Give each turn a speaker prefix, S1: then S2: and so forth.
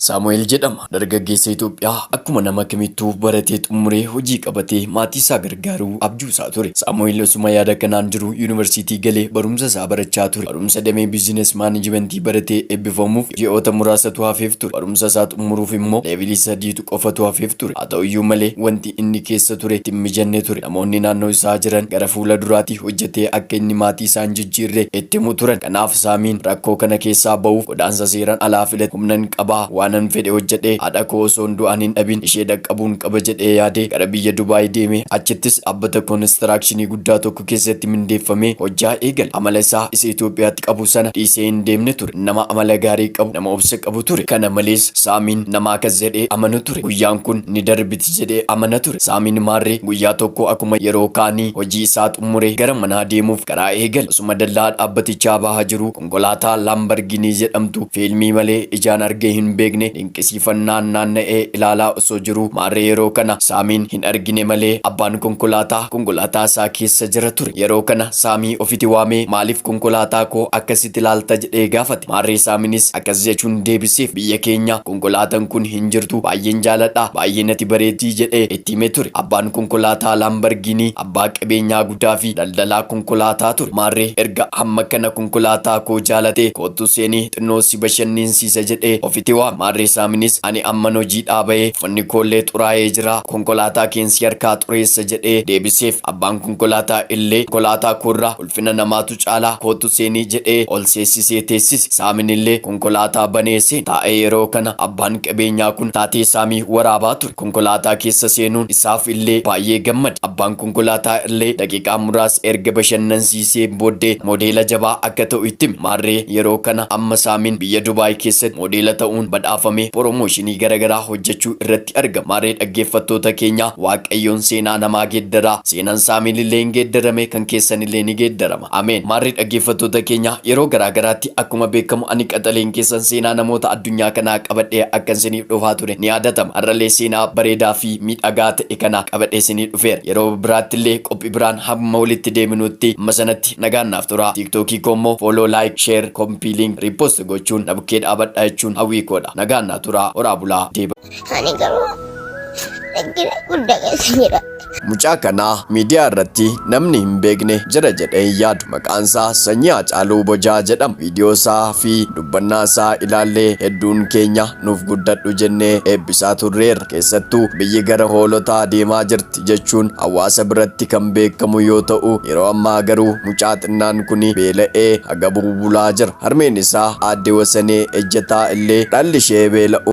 S1: Saamu'eel jedhama. Dargaggeessa Itoophiyaa akkuma nama kamittuu baratee xumuree hojii qabatee maatii isaa gargaaruu abjuu isaa ture. Saamu'eel osuma yaada kanaan jiru yuunivarsiitii galee barumsa isaa barachaa ture. Barumsa damee business management baratee eebbifamuuf ji'oota muraasatu hafeef ture. Barumsa isaa xumuruuf immoo level sadiitu qofatu hafeef ture. Haa ta'uyyuu malee wanti inni keessa ture itti hin mijanne ture. Namoonni naannoo isaa jiran gara fuula duraatti hojjetee akka inni maatii isaa hin jijjiirre itti himu turan. Kanaaf Saamiin rakkoo kana keessaa bahuuf godaansa seeraan alaa filate. Humnan qabaa waanan fedhe hojjedhee haadha koo osoo du'aan hin dhabin ishee dhaqqabuun qaba jedhee yaadee gara biyya Dubaay deeme. Achittis dhaabbata koonistiraakshini guddaa tokko keessatti mindeeffamee hojjaa eegale. Amala isaa isa Itoophiyaatti qabu sana dhiisee hin deemne ture. Nama amala gaarii qabu, nama obsa qabu ture. Kana malees Saamiin nama akkas jedhee amanu ture. Guyyaan kun ni darbiti jedhee amana ture. Saamiin maarree guyyaa tokko akkuma yeroo kaanii hojii isaa xumuree gara manaa deemuuf karaa eegale. Osuma dallaa dhaabbatichaa bahaa jiru konkolaataa Lamborghini jedhamtu fiilmii malee ijaan argee hin beekne dinqisiifannaan naanna'ee ilaalaa osoo jiru, maarree yeroo kana Saamiin hin argine malee abbaan konkolaataa konkolaataa isaa keessa jira ture. Yeroo kana Saamii ofiti waamee, "Maaliif konkolaataa koo akkasitti ilaalta?" jedhee gaafate. Maarree Saamiinis akkas jechuun deebiseef: "Biyya keenya konkolaataan kun hin jirtu, baay'een jaaladha, baay'ee natti bareeddii," jedhee itti hime ture. Abbaan konkolaataa Lamborghini abbaa qabeenyaa guddaa fi daldalaa konkolaataa ture. Maarree erga hamma kana konkolaataa koo jaalate, "Kottu seenii xinnoo si bashannansiisa," jedhee ofitti waame. Maarree Saamiinis, "Ani amman hojii dhaaba'ee uffanni koollee xuraa'ee jira, konkolaataa keensi harkaa xureessa," jedhee deebiseef. Abbaan konkolaataa illee, "Konkolaataa koorraa ulfina namaatu caalaa, kottu seenii," jedhee ol seessisee teessise. Saamin illee konkolaataa banee seene taa'ee. Yeroo kana abbaan qabeenyaa kun taatee Saamii waraabaa ture. Konkolaataa keessa seenuun isaaf illee baay'ee gammade. Abbaan konkolaataa illee daqiiqaa muraasa erga bashannansiisee booddee moodeela jabaa akka ta'u itti hime. Maarree yeroo kana amma Saamiin biyya Dubaay keessatti moodeela ta'uun badhaafamee promotion garaagaraa hojjechuu irratti argama. Maarree dhaggeeffattoota keenya, Waaqayyoon seenaa namaa geeddaraa. Seenaan Saamiin illee hin geeddarame, kan keessan illee ni geeddarama. Ameen. Maarree dhaggeeffattoota keenya, yeroo garaagaraatti akkuma beekamu ani qaxaleen keessan seenaa namoota addunyaa kanaa qabadhee akkan isiniif dhufaa ture ni yaadatama. Har'allee seenaa bareedaa fi miidhagaa ta'e kana qabadhee isinii dhufeera. Yeroo biraatti illee qophii biraan hamma walitti deebinutti, amma sanatti nagaan naaf tura. TikTokii koo immoo follow, like, share, copy link, repost gochuun na bukkee dhaabadhaa jechuun hawwii koodha. Nagaan naa tura, horaa bulaa, deeba.
S2: Ani garuu rakkina guddaa keessa jira.
S1: Mucaa kanaa miidiyaa irratti namni hin beekne jira jedhee hin yaadu. Maqaan isaa Sanyii Haacaaluu Bojaa jedhama. Viidiyoo isaa fi dubbannaa isaa ilaallee hedduun keenya nuuf guddadhu jennee eebbisaa turreerra. Keessattuu biyyi gara hoolotaa deemaa jirti jechuun hawaasa biratti kan beekamu yoo ta'u, yeroo ammaa garuu mucaa xinnaan kun beela'ee hagabuu bulaa jira. Harmeen isaa Aadde Wasanee Ejjataa illee dhalli ishee beela'u